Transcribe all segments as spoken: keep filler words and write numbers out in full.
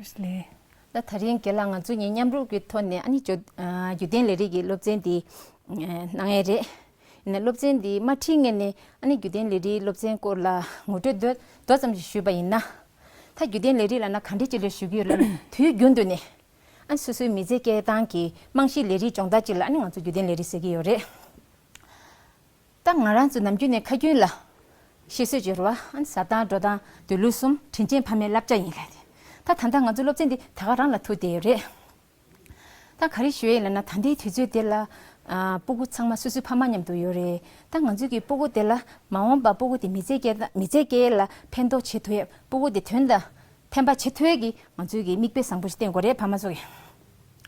ལགས། ད་དེ་རིང་རྒན་ལགས་ང་ཚོ་གཉིས་མཉམ་རུབ་ཀྱི་ཐོག་ནས་ཨ་ནི་བརྒྱུད་ཨ་བརྒྱུད་ལྡན་ལས་རིགས་ཀྱི་སློབ་ཚན་འདི་ཨ་གནང་ཡས་རེད། ཡིན་ན་སློབ་ཚན་འདི་མ་ཁྲིད་སྔོན་ནས་ཨ་ནི་བརྒྱུད་ལྡན་ལས་རིགས་སློབ་ཚན་སྐོར་ལ་ངོ་སྤྲོད་མདོ་མདོ་ཙམ་ཞིག་ཞུས་པ་ཡིན་ན། ད་བརྒྱུད་ལྡན་ལས་རིགས་ལབ་ན་ག་འདྲས་ཅིག་ལ་ཞུ་གི་ཡོད་ལབ་ན་དུས་རྒྱུན་དུ་ནས་ཨ་ནི་སོ་སོའི་མི་ཚེ་སྐྱེལ་སྟངས་ཀྱི་རྨང་གཞིའི་ལས་རིགས་སྦྱོང་བརྡར་ཅིག་ལ་ཨ་ནི་ང་ཚོ་བརྒྱུད་ལྡན་ལས་རིགས་ཟེར་གྱི་ཡོད་རེད། ད་ང་རང་ཚོ་ནམ་རྒྱུན་ནས་ཁ་རྒྱུན་ལ་བཤད་སྲོལ་ཅིག་ཡོད་རེད་བ། ཨ་ནི་ཟ་སྟངས་འགྲོ་སྟངས་སྡོད་ལུགས་གསུམ་དྲིན་ཅན་ཕ་མའི་བསླབ་བྱ་ཡིན་ལབ་དེ། ད་ད་ལྟ་ང་ཚོ་སློབ་ཚན་འདི་ད་ག་རང་ལ་ཐུག་བསྡད་ཡོད་རེད། ད་ག་རེ་ཞུ་ཡས་ལབ་ན་ད་ལྟའི་དུས་ཚོད་འདི་ལ་ཨ་སྤུ་གུ་ཚང་མ་སོ་སོའི་ཕ་མ་མཉམ་དུ་ཡོད་རེད། ད་ང་ཚོའི་གི་སྤུ་གུ་དེ་ལ་མ་འོངས་པ་སྤུ་གུ་དེ་མི་ཚེ་སྐྱེལ་མི་ཚེ་སྐྱེལ་ལ་ཕན་ཐོགས་བྱེད་ཐུབ་ཡས་སྤུ་གུ་དེ་དོན་དང་ཕན་པ་བྱེད་ཐུབ་ཡས་ཀྱི་ང་ཚོའི་གི་མིག་དཔེ་བཟང་པོ་ཞིག་བསྟན་དགོས་རེད་ཕ་མ་ཚོ་གི།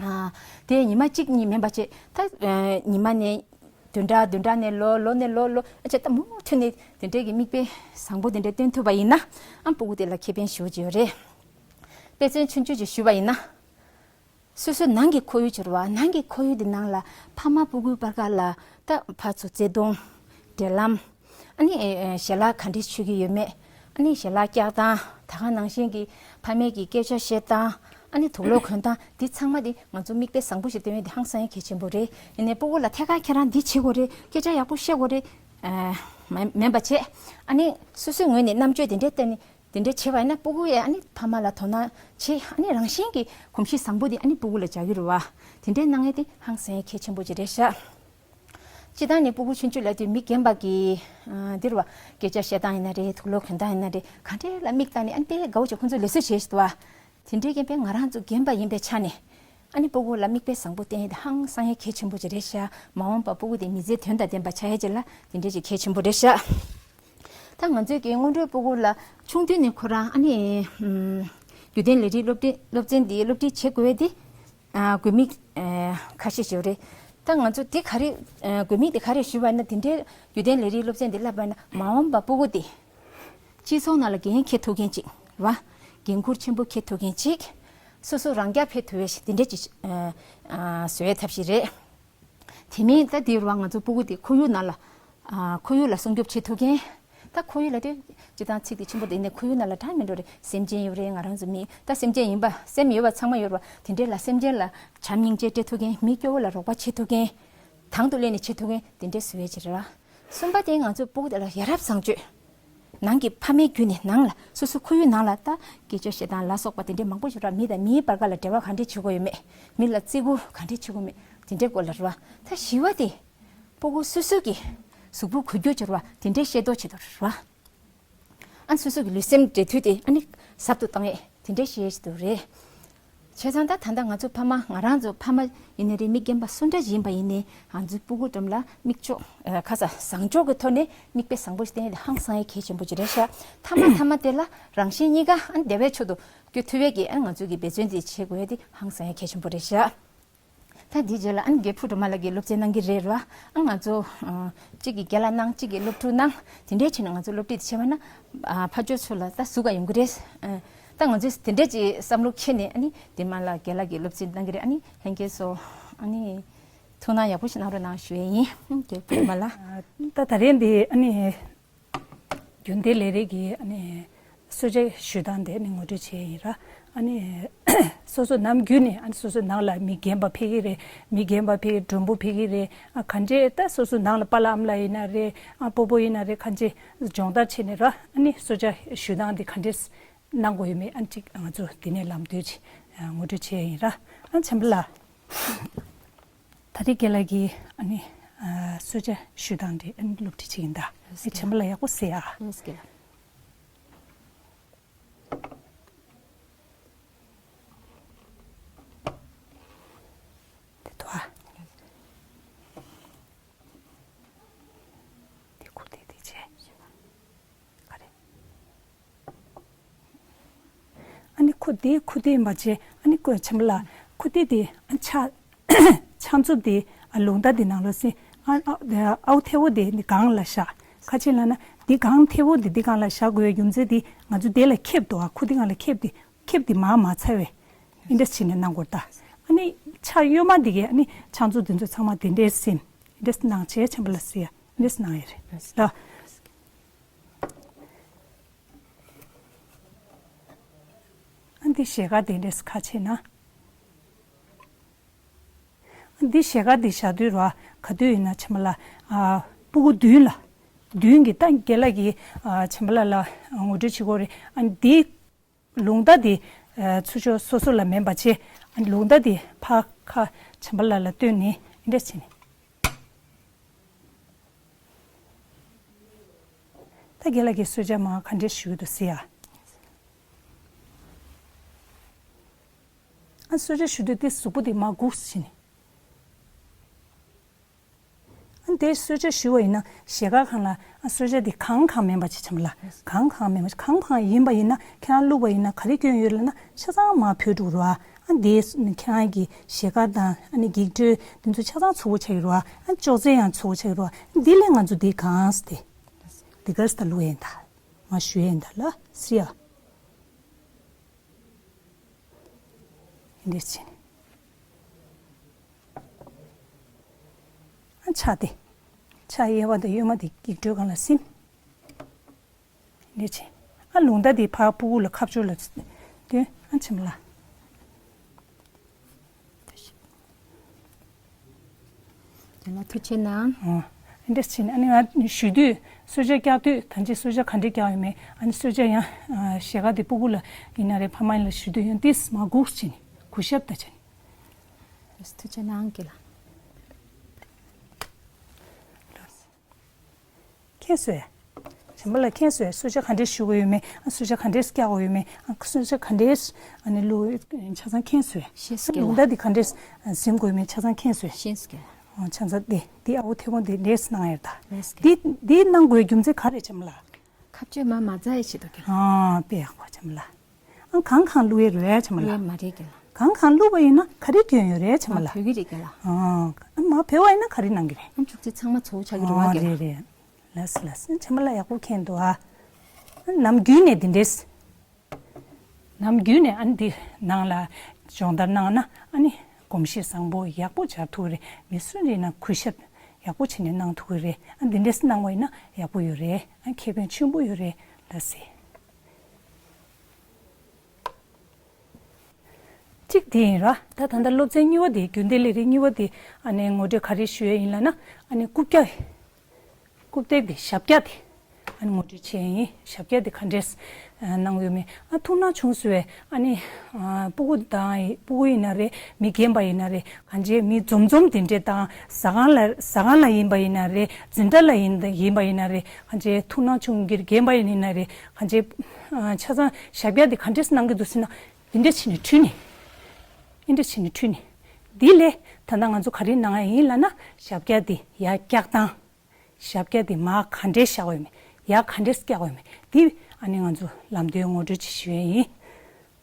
ཨ་དེ་ཉི་མ་གཅིག་གཉིས་མིན་པ་བྱས་ད་ཨ་ཉི་མ་ནས་བདུན་ཕྲག་བདུན་ཕྲག་ནས་ལོ་ལོ་ནས་ལོ་ལོ་ཨ་བྱས་ད་མུ་མཐུད་ནས་དེ་འདྲའི་གི་མིག་དཔེ་བཟང་པོ་དེ་འདྲ་སྟོན་ཐུབ་པ་ཡིན་ན་ཨ་སྤུ་གུ་དེ་ལ་ཁེ་ཕན་ཞེ་པོ་ཅིག་ཡོད་རེད། དཔེ་མཚོན་ཆུང་ཆུང་ཅིག་ཞུས་པ་ཡིན་ན། སོ་སོའི་ནང་གི་ཁོར་ཡུག་ཅིག་རེད་བ། ནང་གི་ཁོར་ཡུག་དེ་ནང་ལ་ཕ་མ་སྤུ་གུའི་བར་ཁ་ལ་ད་ཕར་ཚུར་བརྩེ་དུང་། འབྲེལ་ལམ། ཨ་ནི་ཨེ་ཞལ་ལག་ག་འདྲས་མཆོད་ཀྱི་ཡོད་མེད། ཨ་ནི་ཞལ་ལག་བཀྱག་སྟངས། ད་ག་ནང་བཞིན་གྱི་ཕ་མས་ཀྱི་སྐད་ཆ་བཤད་སྟངས། ཨ་ནི་དུག་ལོག་གོན་སྟངས་འདི་ཚང་མ་དེ་ང་ཚོ་མིག་དཔེ་བཟང་པོ་ཞིག་སྟོན་ཡས་དེ་ཧང་སང་ཡས་གལ་ཆེན་པོ་རེད། ཡིན་ནའི་སྤུ་གུ་ལ་ཐད་ཀར་ཁྱེད་རང་འདི་བྱེད་དགོས་རེད། སྐད་ཆ་ཡག་པོ་བཤད་དགོས་རེད། ཨ་མ་མིན་པ་བྱས། ཨ་ནི་སོ་སོའི་ངོས་ནས་རྣམ་དཔྱོད་དེ་འདྲས་བསྟན་ནས། དེ་འདྲ་བྱས་པ་ཡིན་ན་སྤུ་གུ་ཡིས་ཨ་ནི་ཕ་མ་ལ་དོ་སྣང་བྱེད། ཨ་ནི་རང་བཞིན་གྱི་གོམས་གཤིས་བཟང་པོ་དེ་ཨ་ནི་སྤུ་གུ་ལ་འཇགས་ཀྱི་རེད་བ། དེ་འདྲའི་གནང་ཡས་དེ་ཧང་སང་ཡས་གལ་ཆེན་པོ་ཅིག་རེད་ཤག་སྤྱིར་བཏང་ནས་སྤུ་གུ་ཆུང་ཆུང་ལབ་དུས་མི་རྒན་པ་གི་ཨ་འདི་རེད་བ། སྐད་ཆ་བཤད་སྟངས་ཡིན་ན་རེད། དུག་ལོག་གོན་སྟངས་ཡིན་ན་རེད། ག་འདྲས་ལ་མིག་བལྟས་ནས་ཨ་ནི་དཔེ་དགའ་བོ་ཅིག་ཁོང་ཚོས་ལུས་གསོ་བྱེད་ཤེས་འདུག་བ། དེ་འདྲའི་རྐྱེན་པས་ང་རང་ཚོ་རྒན་པ་ཡིན་པའི་ཆ་ནས་ཨ་ནི་སྤུ་གུ་ལ་མིག་དཔེ་བཟང་པོ་བསྟན་ཡས་དེ་ཧང་སང་ཡས་གལ་ཆེན་པོ་ཅིག་རེད་ཤག་མ་འོངས་པ་སྤུ་གུ་དེ་མི་ཚེ་དོན་དང་ལྡན་པ་ཆགས་ཡས་ཅིག་ལ་དེ་འདྲ་ཅིག་གལ་ཆེན་པོ་རེད་ཤག་ད་ང་ཚོའི་གི་སྔོན་འགྲོའི་སྤུ་གུ་ལ་ཆུང་དུས་ནས་ཁོ་རང་ཨ་ནི་ཨམ་རྒྱུན་ལྡན་ལས་རིགས་སློབ་ཁྲིད་སློབ་ཚན་འདི་སློབ་ཁྲིད་བྱེད་དགོས་ཡས་དེ་ཨ་དགོས་དམིགས་ཨ་ཁ་ཤས་ཤིག་ཡོད་རེད། ད་ང་ཚོ་དེ་ག་རེ་ཨ་དགོས་དམིགས་དེ་ག་རེ་ཞུས་པ་ཡིན་ན། དེ་འདྲའི་རྒྱུན་ལྡན་ལས་རིགས་སློབ་ཚན་འདི་བསླབ་པ་ཡིན་ན་མ་འོངས་པ་སྤུ་གུ་དེ་སྤྱི་ཚོགས་ནང་ལ་འགན་འཁྱེར་ཐུབ་མཁན་ཅིག་རེད་བ། འགན་འཁུར་ཆེན་པོ་འཁྱེར་ཐུབ་མཁན་ཅིག་སོ་སོ་རང་རྐྱ་འཕེར་ཐུབ་པའི་དེ་འདྲ་ཅིག་ཨ་ཨ་བཟོ་ཡས་ཐབས་ཤིག་རེད། དེ་མིན་ད་དེ་རུ་ང་ཚོ་སྤུ་གུ་དེ་ཁོར་ཡུག་ནང་ལ་ཨ་ཁོར་ཡུག་ལ་སྲུང་སྐྱོབ་བྱེད་ཐུབ་མཁན། ད་ཁོར་ཡུག་ལ་དེ་སྤྱིར་བཏང་ཚིག་དེ་ཆེན་པོ་དེ་ནས་ཁོར་ཡུག་ནང་ལ་འདྲ་མི་འདྲ་རེད། སེམས་ཅན་ཡོད་རེད། ང་རང་ཚོ་མི་ད་སེམས་ཅན་ཡིན་པ་སེམས་ཡོད་པ་ཚང་མ་ཡོད་རེད་བ། དེ་འདྲས་ལ་སེམས་ཅན་ལ་བྱམས་སྙིང་རྗེ་སྤྲད་ཐུབ་མཁན། མི་སྐྱོ་བོ་ལ་རོགས་པ་བྱེད་ཐུབ་མཁན། དང་དུ་ལེན་ནས་བྱེད་ཐུབ་མཁན་དེ་འདྲས་བཟོ་ཡས་ཅིག་རེད་བ། གསུམ་པ་དེ་ང་ཚོ་སྤུ་གུ་དེ་ལ་ཡ་རབས་བཟང་སྤྱོད། ནང་གི་ཕ་མའི་བརྒྱུད་ནས་ནང་ལ་སོ་སོ་ཁོར་ཡུག་ནང་ལ་ད་སྐད་ཅོར་བཤད་སྟངས་ལ་སོགས་པ་དེ་འདྲའི་མང་པོ་ཞིག་ར། མི་དང་མིའི་བར་ཁ་ལ་འབྲེལ་བ་ག་འདྲས་བྱེད་དགོས་ཡོད་མེད། མི་ལ་བརྩི་བཀུར་ག་འདྲས་བྱེད་དགོས་མེད། དེ་འདྲའི་སྐོར་ལ་ར། ད་བཞི་བ་དེ་སྤུ་གུ་སོ་སོ་གི་གཟུགས་པོ་གོ་རྒྱུ་ཅིག་ར། དེ་འདྲའི་ཤེས་རྟོགས་བྱེད་དགོས་ར། ཨ་སོ་སོ་གི་ལུས་སེམས་འབྲེལ་མཐུད་དེ་ཨ་ནི་ཟབ་ཏུ་བཏང་ཡས་དེ་འདྲའི་ཤེས་ཡས་ཅིག་འདུག་རེད། བྱས་ཙང་ད་ད་ལྟ་ང་ཚོ་ཕ་མ་ང་རང་ཚོ་ཕ་མ་ཡིན་ནའི་རེད། མི་རྒན་པ་སུ་འདྲ་ཞིག་ཡིན་པ་ཡིན་ནའི་ང་ཚོའི་སྤུ་གུ་འགྲམ་ལ་མིག་ལྕོགས་ཨ་ཁ་ས་བཟང་ཕྱོགས་ཀྱི་ཐོག་ནས་མིག་དཔེ་བཟང་པོ་ཞིག་བསྟན་ཡས་དེ་ཧང་སང་ཡས་གལ་ཆེན་པོ་ཅིག་རེད་ཤག་མཐའ་མ་མཐའ་མ་དེ་ལ་རང་གཞན་གཉིས་ཀ་ཨ་ནི་བདེ་བའི་ཕྱོགས་སུ་སྐྱོད་ཐུབ་ཡས་ཀྱི་ཨ་ང་ཚོ་གི་འབད་བརྩོན་དེ་བྱེད་དགོས་ཡས་དེ་ཧང་སང་ཡས་གལ་ཆེན་པོ་རེད་ཤག་ད་འདིའི་རྗེས་ལ་ཨ་ནི་རྒན་ཕུ་སྒྲོལ་མ་ལགས་ཀྱིས་སློབ་ཚན་གནང་གི་རེད་ར། ཨ་ང་ཚོ་ཨ་གཅིག་གིས་རྒན་ལགས་གནང་། གཅིག་གིས་སློབ་ཕྲུག་གནང་། དེ་འདྲའི་བྱས་ནས་ང་ཚོ་སློབ་ཁྲིད་དེ་བྱས་པ་ན་ཨ་ཕར་ཕྱོགས་ཚོ་ལ་ད་ཟུག་ག་ཡོང་གི་རེད། ཨ་ད་ང་ཚོས་དེ་འདྲའི་ཅིག་བསམ་བློ་འཁྱེར་ནས་ཨ་ནི་དེ་མ་ལ་རྒན་ལགས་ཀྱིས་སློབ་ཚན་གནང་གི་རེད། ཨ་ནི་ལྷན་རྒྱས་ཚོ་ཨ་ནི་ཐུགས་སྣང་ཡག་པོ་ཞིག་གནང་རོགས་གནང་ཞུ་ཡས་ཡིན། རྒན་ཕུ་སྒྲོལ་མ་ལགས། ད་ད་རེས་འདི་ཨ་ནི། རྒྱུན་ལྡན་ལས་རིགས་ཀྱི་ཨ་ནི་གསོལ་ཇ་ཞུ་སྟངས་དེ་ཨ་ནི་ངོ་སྤྲོད་བྱས་ཡིན་ར། ཨ་ནི་སོ་སོ་ནམ་རྒྱུན་ནས་ཨ་ནི་སོ་སོའི་ནང་ལ་མི་རྒན་པ་ཕེབས་ཀྱི་རེད། མི་རྒན་པ་ཕེབས་ཀྱི། མགྲོན་པོ་ཕེབས་ཀྱི་རེད། ཨ་ག་འདྲས་ད་སོ་སོའི་ནང་ལ་པཱ་ལགས་ཨ་མ་ལགས་ཡིན་ན་རེད། ཨ་སྤོ་བོ་ཡིན་ན་རེད། ག་འདྲས་སྦྱོང་བརྡར་བྱས་ནས་ར། ཨ་ནི་གསོལ་ཇ་ཞུ་སྟངས་དེ་ག་འདྲས་གནང་དགོས་ཡོད་མེད་ཨ་ནི་ཅིག་ང་ཚོ་འདི་ནས་ལམ་སྟོན་ཅིག་ངོ་སྤྲོད་བྱས་ཡིན་ར། ཨ་བྱམས་པ་ལགས། ད་རེས་རྒན་ལགས་ཀྱིས་ཨ་ནི་ཨ་གསོལ་ཇ་ཞུ་སྟངས་དེ་ཨ་ནི་སློབ་ཁྲིད་བྱེད་ཀྱིན་གདའ། ཨེ་བྱམས་པ་ལགས་ཡག་པོ་གཟིགས་ཨ། ཨེ་རྒན་ལགས། དེ་ཐོ་ཨ། དེ་ཁུ་དེ་དེ་བྱས། ག་རེ། ཨ་ནི་ཁུ་དེ་ཁུ་དེ་མ་བྱས། ཨ་ནི་ཁུ་བྱམས་པ་ལགས། ཁུ་དེ་དེ་ཨ་ཆ་ཆང་འཚུབ་དེ་ཨ་རླུང་རྟ་དེ་ནང་ལོགས་སེ་ཨ་ཨ་ཨའུ་ཐེ་བོ་དེ་ནི་སྒང་ལ་བཞག་ག་ཅི་ལབ་ན་དེ་སྒང་ཐེ་བོ་དེ་དེ་སྒང་ལ་བཞག་དགོས་རྒྱུ་མཚན་དེ་ང་ཚོ་དེ་ལ་ཁེབས་འདུག་ཨ་ཁུ་དེ་སྒང་ལ་ཁེབས་དེ་ཁེབས་དེ་མར་མ་ཚ་བས་ཨིན་འདྲ་བྱས་ནས་གནང་དགོས་ད། ཨ་ནི་ཆ་གཡོན་མ་དེ་གས་ཨ་ནི་ཆང་འཚུབ་དེ་ཚོ་ཚང་མ་དེ་འདྲས་ཟིན་ཨིན་འདྲས་གནང་བྱས་བྱམས་པ་ལགས་སེ་ཡ་ཨིན་འདྲས་གནང་ཡས་རེད་ལ། ཨ་ འདི་ཞལ་དཀར་དེ་འདྲས་ཁ་ཕྱེ་ན། འདི་ཞལ་དཀར་འདི་བཞག་དུས་ར་ག་དུས་ཡིན་ན་ཆེན་པོ་ལ། ཨ། སྤུ་གུ་མདུན་ལ། མདུན་གྱི་ད་རྒན་ལགས་ཀྱིས། ཨ། ཆེན་པོ་ལ་ལ་ངོ་སྤྲོད་བྱེད་དགོས་རེད། ཨ། འདི་ལུང་བརྡ་འདི། ཨ། ཚུར་ཕྱོགས་སོ་སོ་ལ་མིན་པ་བྱས། ཨ། ལུང་བརྡ་འདི་ཕར་ཁ་ཆེན་པོ་ལ་ལ་སྟོན་ནས་འདི་འདྲས་བྱས་ནས། ད་རྒན་ལགས་ཀྱིས་གསོལ་ཇ་མར་ག་འདྲས་ཞུ་གི་འདུག་ཟེར་ཡ། ཨ། གསོལ་ཇ་ཞུ་དུས་དེ་གཟུགས་པོ་དེ་མར་སྒུག་བྱས་ནས། ཨ། དེ་གསོལ་ཇ་ཞུ་བ་ཡིན་ན་ཞལ་དཀར་སྒང་ལ། ཨ། གསོལ་ཇ་དེ་གང་གང་མིན་པ་ཅིག་བྱས་ལ། གང་གང་མིན་པ་ཅིག་གང་གང་ཡིན་པ་ཡིན་ན་ཁྱེད་རང་བླུགས་པ་ཡིན་ན་ག་རེ་སྐྱོན་ཡོད་ལབ་ན་ཆ་ཚང་མར་བུད་འགྲོ་རོགས། ཨ། དེ་ཁྱེད་རང་གི་ཞལ་དཀར་དང་། ཨ་ནི་འགྱིག་དྲོད་དེ་ཚོ་ཆ་ཚང་ཚུར་པོ་ཆགས་ཀྱི་རོགས། ཨ། ཅོག་ཙེ་ཡང་ཚུར་པོ་ཆགས་ཀྱི་རོགས། འདི་ལས་ང་ཚོ་འདི་གང་སྟེ། འདི་གར་སྟ་བླུགས་ཡིན་ད། མ་ཞུ་ཡིན་ད་ལ་སི་ཡ། འདི་བྱས་ནས། ཨ། ཕྱག་དེ། ཕྱག་གཡས་པ་དང་གཡོན་མ་དེ་འགྱིག་དྲོད་སྒང་ལ་ཟིན། འདི་བྱས། ཨ། ལུང་བརྡ་དེ་ཕར་སྤུ་གུ་ལ་ཁ་ཕྱོགས་ལ་སྟོན། ཨ། ཆེན་པོ་ལ། དེ་ལ་ཐུགས་རྗེ་གནང་། ཨོ། འདི་འདྲ་བྱས་ནས་ཨ་ནི་ང་ཞུ་དུས་གསོལ་ཇ་བཀྱག་དུས་ད་ཅི་གསོལ་ཇ་ག་འདྲས་བཀྱག་ཡོད་མེད། ཨ་ནི་གསོལ་ཇ་ཡང་ཞལ་དཀར་དེ་སྤུ་གུ་ལ་ཡིན་ན་རེད། ཕ་མ་ཡིན་ལ་ཞུ་དུས་ཡང་ཏིས་མ་སྒུག་བྱས་ནས་གུས་ཞབས་ད་བྱས་ནས། ཐུགས་རྗེ་གནང་གི་ལ། ཁྱེད་ཚོས། བྱམས་པ་ལགས་ཁྱེད་ཚོས་གསོལ་ཇ་ག་འདྲས་ཞུ་དགོས་ཡོད་མེད། ཨ། གསོལ་ཇ་ག་འདྲས་བཀྱག་དགོས་ཡོད་མེད། ཨ། གསོལ་ཇ་ག་འདྲས་ཨ་ནི་བླུགས་ཆ་ཚང་ཁྱེད་ཚོས། ཤེས་སོ་རྒན་ལགས། ལུང་བརྡ་འདི་ག་འདྲས་ཟིན་དགོས་ཡོད་མེད་ཆ་ཚང་ཁྱེད་ཚོས། ཤེས་སོ་རྒན་ལགས། ཨོ། ཆ་ཚང་འདི་འདི་ཨ་བོ་ཐེ་བོ་འདི་འདྲས་གནང་ཡོད་ད། ལགས་སོ་རྒན། འདི་འདི་གནང་དགོས་རྒྱུ་མཚན་ག་རེ་བྱམས་པ་ལགས། ཁ་གཅོད་མ་མ་རྩ་ཡི་ཆེད་དུ་རྒན་ལགས། ཨ། དཔེ་ཡག་པོ་བྱམས་པ་ལགས། ཨང་། གང་གང་བླུགས་ཡས་རེད་བྱམས་པ་ལགས། ལགས་མ་རེད་རྒན་ལགས། གང་གང་བླུགས་པ་ཡིན་ན་ག་རེ་སྐྱོན་ཡོད་རེད་བྱམས་པ་ལགས། མ་བུད་ཀྱི་རེད་རྒན་ལགས། ཨང་། མ་བུད་པ་ཡིན་ན་ག་རེ་གནང་གི་རེད། ཨང་། ཅོག་ཙེ་ཚང་མ་ཚུར་ཆགས་ཀྱི་རེད་བ། ཨོ། རྒན་ལགས། རེད་རེད། ལགས་སོ་ལགས་སོ། བྱམས་པ་ལགས་ཡག་པོ་མཁྱེན་འདུག་ཨ། ནམ་རྒྱུན་ནས་འདི་འདྲས། ནམ་རྒྱུན་ནས་ཨ་ནི་འདི་ནང་ལ་སྦྱོང་བརྡར་གནང་ན་ཨ་ནི་གོམས་གཤིས་བཟང་པོ་ཡག་པོ་སྦྱར་ཐུབ་ཀྱི་རེད། མི་སུ་ཡིན་ན་གུས་ཞབས་ཡག་པོ་བྱས་ནས་གནང་ཐུབ་ཀྱི་རེད། ཨ། འདི་འདྲས་གནང་བ་ཡིན་ན་ཡག་པོ་ཡོད་རེད། ཨ། ཁེ་ཕན་ཆེན་པོ་ཡོད་རེད་ལགས་སེ། གཅིག་དེ་ཡིན་ར། ད་ད་ལྟ་སློབ་ཚན་གཉིས་པ་དེ། རྒྱུན་ལྡན་ལས་རིགས་གཉིས་པ་དེ་ཨ་ནི་ངོ་སྤྲོད་ག་རེ་ཞུ་ཡས་ཡིན་ལབ་ན། ཨ་ནི་རྐུབ་བཀྱག་རྐུབ་སྟེགས་དེ་ཞབས་བཀྱག་དེ་ཨ་ནི་ངོ་སྤྲོད་བྱས་ཡིན། ཞབས་བཀྱག་དེ་ག་འདྲས་གནང་ཡོད་མེད། ཨ། ཐུགས་སྣང་བྱུང་སོང་བས། ཨ་ནི་ཨ་སྤུ་གུ་དང་སྤུ་གུ་ཡིན་ན་རེད། མི་རྒན་པ་ཡིན་ན་རེད། གང་ཅི་མི་འཛོམས་འཛོམས་དེ་འདྲས་དང་། ཟ་ཁང་ལ་ཟ་ཁང་ལ་ཡིན་པ་ཡིན་ན་རེད། འཛིན་གྲྭ་ལ་ཡིན་ཡིན་པ་ཡིན་ན་རེད། གང་ཅི་ཐུགས་སྣང་བྱུང་གི་རྒན་པ་ཡིན་ན་རེད། གང་ཅི་ཨ་ཆ་ཚང་ཞབས་བཀྱག་དེ་ག་འདྲས་གནང་གི་འདུག་ཟེར་ན། འདི་འདྲ་བྱས་ནས་བྲུས་ནས། འདི་འདྲ་བྱས་ནས་བྲུས་ནས། འདི་ལས་ད་ལྟ་ང་ཚོ་ག་རེ་གནང་ཡ་ཡིན་ལབ་ན། ཞབས་བཀྱག་འདི་ཡར་བཀྱག་སྟངས། ཞབས་བཀྱག་འདི་མར་ག་འདྲས་བཞག་ཡོད་མེད། ཡར་ག་འདྲས་བཀྱག་ཡོད་མེད། འདི་ཨ་ནི་ང་ཚོ་ལམ་སྟོན་ངོ་སྤྲོད་ཅིག་ཞུ་ཡ་ཡིན།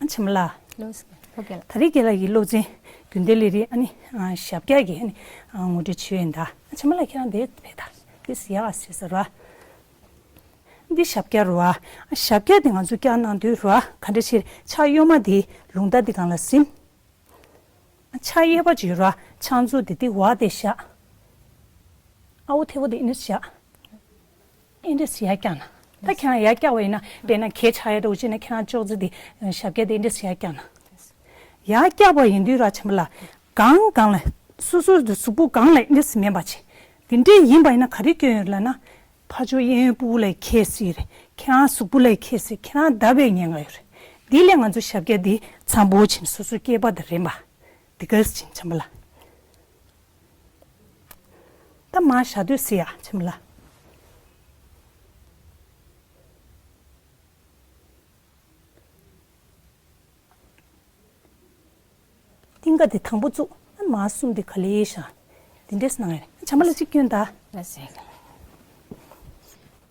ཨ། བྱམས་པ་ལགས། ལགས་སོ་རྒན་ལགས། ད་རེས་རྒན་ལགས་ཀྱི་སློབ་ཚན་རྒྱུན་ལྡན་ལས་རིགས་ཨ་ནི་ཨ་ཞབས་བཀྱག་གི་ཨ་ནི་ཨ་ངོ་སྤྲོད་ཞུ་ཡ་ཡིན་ད། ཨ། བྱམས་པ་ལགས་ཁྱེད་རང་འདིར་ཕེབས་ད། འདི་ཟེར་ཡག་ཟེར་ཟེར་ར། འདི་ཞབས་བཀྱག་རེད་བ། ཞབས་བཀྱག་འདི་ང་ཚོ་བཀྱག་གནང་དུས་རེད་བ། ག་འདྲ་བྱས། ཕྱག་གཡོན་མ་འདི་ལུང་བརྡ་འདི་སྒང་ལ་ཟིན། ཕྱག་གཡས་པ་ཅིག་ཡོད་རེད་བ། ཕྱག་མཛུབ་འདི་འདི་བ་དེ་བཞག། ཨ་བོ་ཐེ་བོ་འདི་ཨེ་འདྲས་བཞག། ཨེ་འདྲས་ཡར་བཀྱག་ན། ད་ཁྱེད་རང་ཡར་བཀྱག་པ་ཡིན་ན། དཔེར་ན་གད་ཆག་ཡ་འདྲ་བོ་བྱས་ན་ཁྱེད་རང་ཅོག་ཙེ་འདི་ཞབས་བཀྱག་འདི་ཨེ་འདྲས་ཡར་བཀྱག་ན། ཡར་བཀྱག་པ་ཡིན་དུས་ར་བྱམས་པ་ལགས། སྒང་སྒང་ལ་སོ་སོ་འདི་གཟུགས་པོ་སྒང་ལ་ཨེ་འདྲས་མིན་པ་བྱས། འདི་འདྲས་ཡིན་པ་ཡིན་ན་ག་རེ་སྐྱོན་ཡོད་ལབ་ན། ཕར་ཕྱོགས་གཡས་གཡོན་སྤུ་གུ་ལ་ཁེལ་སྲིད་རེད། ཁྱེད་རང་གཟུགས་པོ་ལ་ཁེལ་སྲིད། ཁྱེད་རང་བརྡབ་པའི་ཉེན་ཁ་ཡོད་རེད། འདི་ལས་ང་ཚོ་ཞབས་བཀྱག་འདི་འཚམ་པོ་བྱས་ནས་སོ་སོའི་སྐེད་པ་དང་རིམ་པ་འདི་ག་རེ་བྱས་ནས་བྱམས་པ་ལགས། ད་མར་བཞག་དུས་ཟེར་ཡ་བྱམས་པ་ལགས། གཏིང་ཀ་དེ་དང་པོ་བཙུགས། ཨ། མར་གསུམ་དེ་ག་ལེ་བཞག། དེ་འདྲས་གནང་ཡ་རེད། བྱམས་པ་ལགས་གཅིག་སྐྱོན་ད། ལགས་སེ།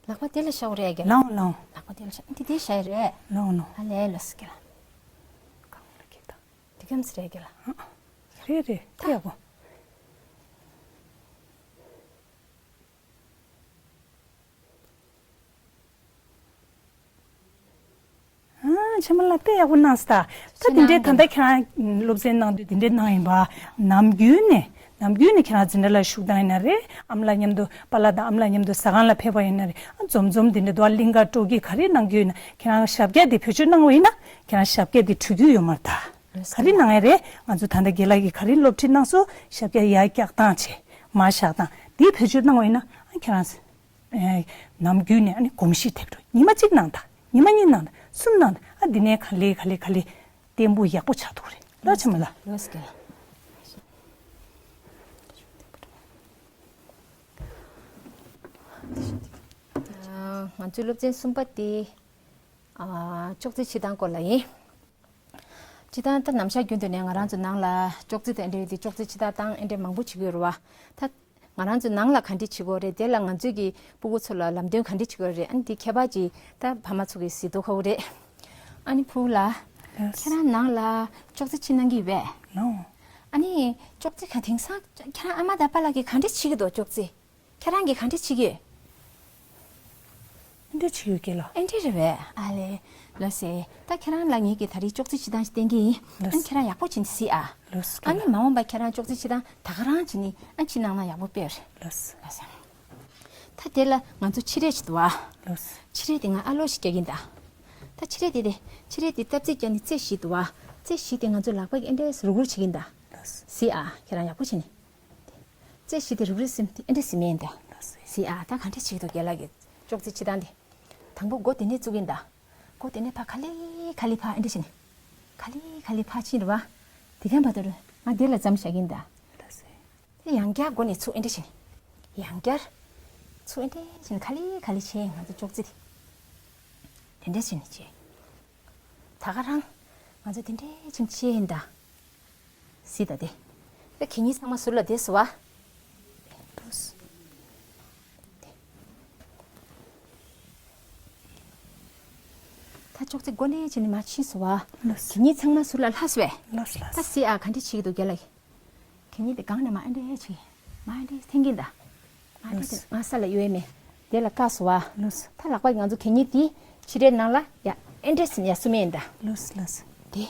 ལག་པ་དེ་ལ་བཞག་རེད་གི། ལའོ་ལའོ། ལག་པ་དེ་ལ་བཞག། འདི་དེ་བཞག་རེད། ལའོ་ལའོ། ཨ་ལས་ལོས་གི་ལ། གང་ལ་གི་ད། དེ་གམ་སི་རེད་གི་ལ། རེད་རེད། དེ་ཡག་པོ། ཨ། བྱམས་པ་ལགས་དཔེ་ཡག་པོ་གནང་སོང་ད། ད་དེ་འདྲའི་ད་ལྟ་ཁྱེད་རང་སློབ་ཚན་གནང་དུས་དེ་འདྲའི་གནང་ཡིན་པ། ནམ་རྒྱུན་ནས་ ནམ་རྒྱུན་ནས་ཁྱེད་རང་འཛིན་གྲྭ་ལ་ཞུགས་སྟངས་ཡིན་ན་རེད། ཨ་མ་ལགས་མཉམ་དུ་པཱ་ལགས་དང་ཨ་མ་ལགས་མཉམ་དུ་ཟ་ཁང་ལ་ཕེབས་པ་ཡིན་ན་རེད། ཨ་འཛོམས་འཛོམས་འདི་འདྲ་འདུག་ཨ། གླིང་ག་སྤྲོ་སྐྱིད་ག་རེ་གནང་རྒྱུ་ཡིན་ན་ཁྱེད་རང་ཞབས་སྐྱ་འདི་བེད་སྤྱོད་གནང་བ་ཡིན་ན་ཁྱེད་རང་ཞབས་སྐྱ་འདི་འཁྲུད་རྒྱུ་ཡོད་མ་རེད་ད། ག་རེ་གནང་ཡ་རེད། ང་ཚོ་ད་ལྟ་རྒན་ལགས་ཀྱིས་ག་རེ་སློབ་ཁྲིད་གནང་སོང་། ཞབས་སྐྱ་ཡར་བཀྱག་སྟངས་བྱས་མར་བཞག་སྟངས་འདི་བེད་སྤྱོད་གནང་བ་ཡིན་ན་ཨ་ཁྱེད་རང་ཨེ། ནམ་རྒྱུན་ནས་ཨ་ནི་གོམས་གཤིས་ཐེབས་འགྲོ། ཉི་མ་གཅིག་གནང་དང་ཉི་མ་གཉིས་གནང་དང་གསུམ་གནང་དང་ཨ་འདི་ནས་ག་ལེ་ག་ལེ་ག་ལེ་བརྟན་པོ་ཡག་པོ་ཆགས་འདུག་རེད་ལ་ཆེ་མོ་ལ། ལོས་ཀྱི། ང་ཚོའི་སློབ་ཚན་གསུམ་པ་དེ་ཨ་ཅོག་ཙེ་ཕྱི་ཐང་སྐོར་ལ་ཡིན། སྤྱིར་བཏང་ད་ནམ་ཞག་རྒྱུན་དུ་ནས་ང་རང་ཚོ་ནང་ལ་ཅོག་ཙེ་དང་འབྲེལ་བའི་ཅོག་ཙེ་ཕྱི་ཐག་བཏང་འདྲ་མང་པོ་བྱེད་ཀྱི་ཡོད་རེད་བ། ད་ང་རང་ཚོ་ནང་ལ་ག་འདྲ་བྱེད་དགོས་རེད། དེ་ལ་ང་ཚོའི་གི་སྤུ་གུ་ཚོ་ལ་ལམ་སྟོན་ག་འདྲ་བྱེད་དགོས་རེད། ཨ་ནི་དེ་ཁྱད་པར་ཅིག་ད་ཕ་མ་ཚོ་གི་གཟིགས་རྟོག་ཁ་བོ་རེད། ཨ་ནི་ཕུ་བོ་ལགས། ལགས། ཁྱེད་རང་ནང་ལ་ཅོག་ཙེ་ཕྱི་གནང་གི་ཡོད་པས། ནོ། ཨ་ནི་ཅོག་ཙེ་ག་དེང་སང་ཁྱེད་རང་ཨ་མ་དང་པཱ་ལགས་ཀྱིས་ག་འདྲ་བྱེད་ཀྱི་འདུག་ཅོག་ཙེ། ཁྱེད་རང་གིས་ག་འདྲ་བྱེད་ཀྱི་ཡོད། ཨེ་འདྲ་བྱེད་ཡོད་ཀྱི་ལ། ཨེ་འདྲ་རེད་བས། ཨ་ལེ། ལོས་ཟེར། ད་ཁྱེད་རང་ལ་ངེད་ཀྱིས་ད་རེས་ཅོག་ཙེ་ཕྱི་ཐང་ཞིག་བསྟན་གྱི་ཡིན། ལོས། ཨ་ནི་ཁྱེད་རང་ཡག་པོ་བྱས་ནས་གཟིགས་ཨ། ལོས་ཀྱི་ལ། ཨ་ནི་མ་འོངས་པ་ཁྱེད་རང་ཅོག་ཙེ་ཕྱི་ཐང་ད་ག་རང་བྱས་ནས་ཨ་ཕྱི་གནང་ན་ཡག་པོ་དཔེ་རེད། ལོས། ལོས་ཟེར། ད་དེ་ལ་ང་ཚོ་ཕྱི་རས་ཅིག་འདུག་ཨ། ལོས། ཕྱི་རས་དེ་ང་ཨ་ལོ་ཞིག་རྒྱག་གིན་ད། ད་ཕྱི་རས་དེ་དེ་ཕྱི་རས་དེ་སྟབས་རྩེ་བརྒྱབ་ནས་རྩེ་བཞི་འདུག་ཨ། རྩེ་བཞི་དེ་ང་ཚོ་ལག་པ་གིས་ཨེ་འདྲས་རུག་རུག་བྱེད་ཀྱིན་ད། ལོས། གཟིགས་ཨ་ཁྱེད་རང་ཡག་པོ་བྱས་ནས། རྩེ་བཞི་དེ་རུག་རུག་ཟིན་དེ་ཨེ་འདྲས་ཟིན་མེད་ད། ལོས་ཟེར། གཟིགས་ཨ་ད་ག་འདྲས་བྱེད་ཀྱི་འདུག་རྒན་ལགས་ཀྱིས་ཅོག་ཙེ་ཕྱི་ཐང་དེ། དང་པོ་སྒོ་དེ་ནས་བཙུགས་ཀྱིན་ད། སྒོ་དེ་ནས་ཕར་ག་ལེ་ག་ལེ་ཕར་ཨེ་འདྲས་བྱས་ནས། ག་ལེ་ག་ལེ་ཕར་ཕྱིན་རེད་བ། དེ་ག་བར་དུ་རུ་ང་དེ་ལ་མཚམས་བཞག་གིན་ད། ལོས་ཟེར། དེ་ཡང་བསྐྱར་སྒོ་ནས་ཚུར་ཨེ་འདྲས་བྱས་ནས། ཡང་བསྐྱར། ཚུར་ཨེ་འདྲས་བྱས་ནས་ག་ལེ་ག་ལེ་བྱས་ང་ཚོ་ཅོག་ཙེ་དེ། དེ་འདྲས་བྱས་ནས་བྱས། ད་ག་རང་། ང་ཚོ་དེ་འདྲས་བྱས་ནས་བྱས་ཡིན་ད། གཟིགས་ད་དེ། ད་གད་སྙིགས་ཚང་མ་ཟུར་ལ་བསྡད་སོང་བ། ད་ཅོག་ཙེ་སྒོ་ནས་བྱས་ནས་མར་ཕྱིན་སོང་བ། ལགས་སོ། གད་སྙིགས་ཚང་མ་ཟུར་ལ་ལྷག་སོང་བས། ལགས་སོ་ལགས་ད་སོ། གཟིགས་ཨ་ག་འདྲས་བྱེད་ཀྱི་འདུག་རྒན་ལགས། གད་སྙིགས་དེ་སྒང་ནས་མར་ཨེ་འདྲས་བྱེད། མར་ཨེ་འདྲས་འཐེན་གྱིན་ད། མར་ཨེ་འདྲས་ལགས་སོ། ང་ས་ལ་གཡུག་ཡས་མེད། དེ་ལ་བཀག་སོང་བ། ལགས་སོ། ད་ལག་པ་ང་ཚོ་གད་སྙིགས་དེ་ཕྱི་རས་ནང་ལ་ཡ་ཨེ་འདྲས་ཟིན་ཡ་སུ་མེད་ཡིན་ད། ལགས་སོ་ལགས་སོ། དེ།